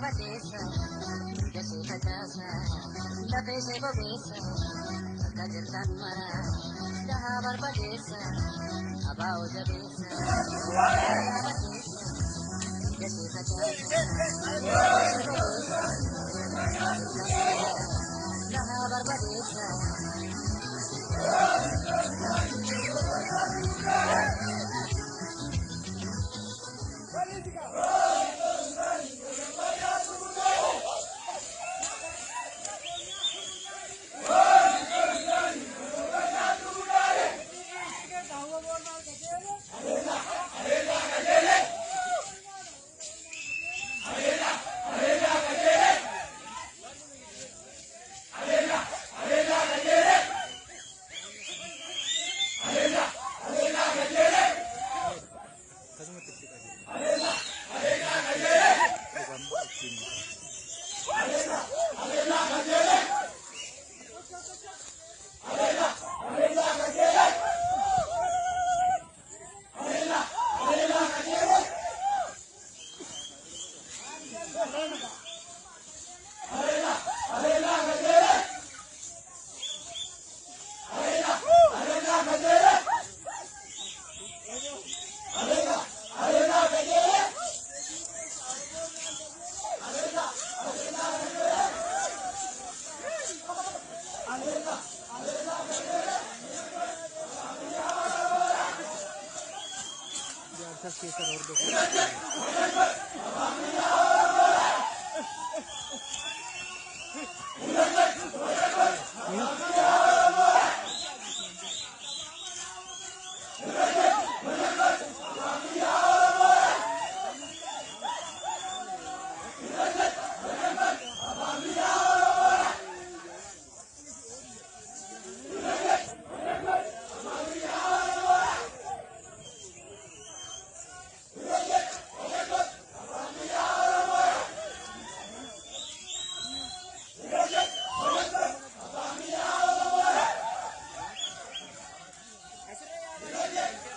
Badeessa, gashee facaasa, lafee ishee bobeessa, bakka jirtan mara, dhahaa barbadeessa, abaa'oo jabeessa. Badeessa, gashee facaasa, lafee ishee bobeessa, bakka jirtan mara, dhahaa barbadeessa.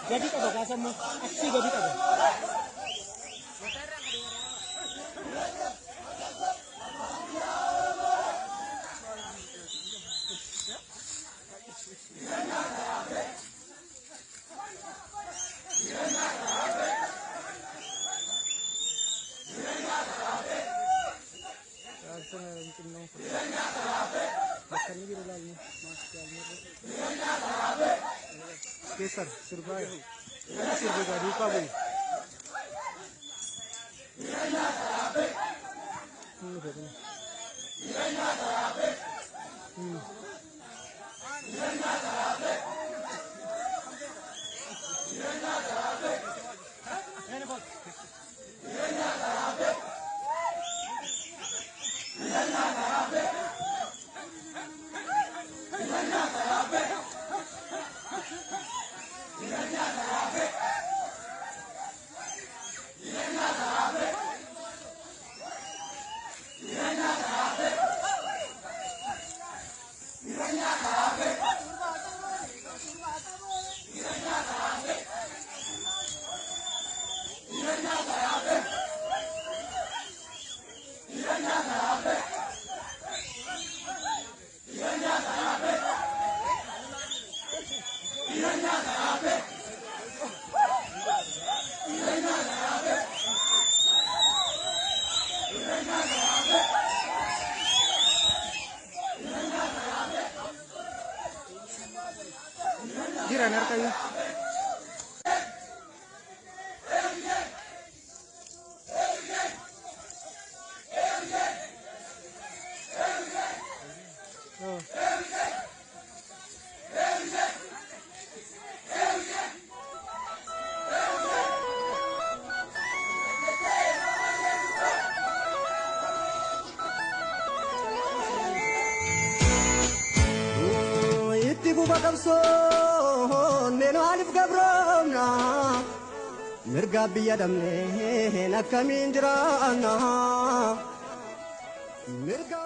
Gadi qaba kaasammoo achii gadi qaba. Kesar, sirbaa. Kana sirba gadi qabu. Jiran harkayyuu. Itti fufa qabsoon mee maaliif gabroomna? Mirga biyya dhabneen akkamiin jiraanna? Mirga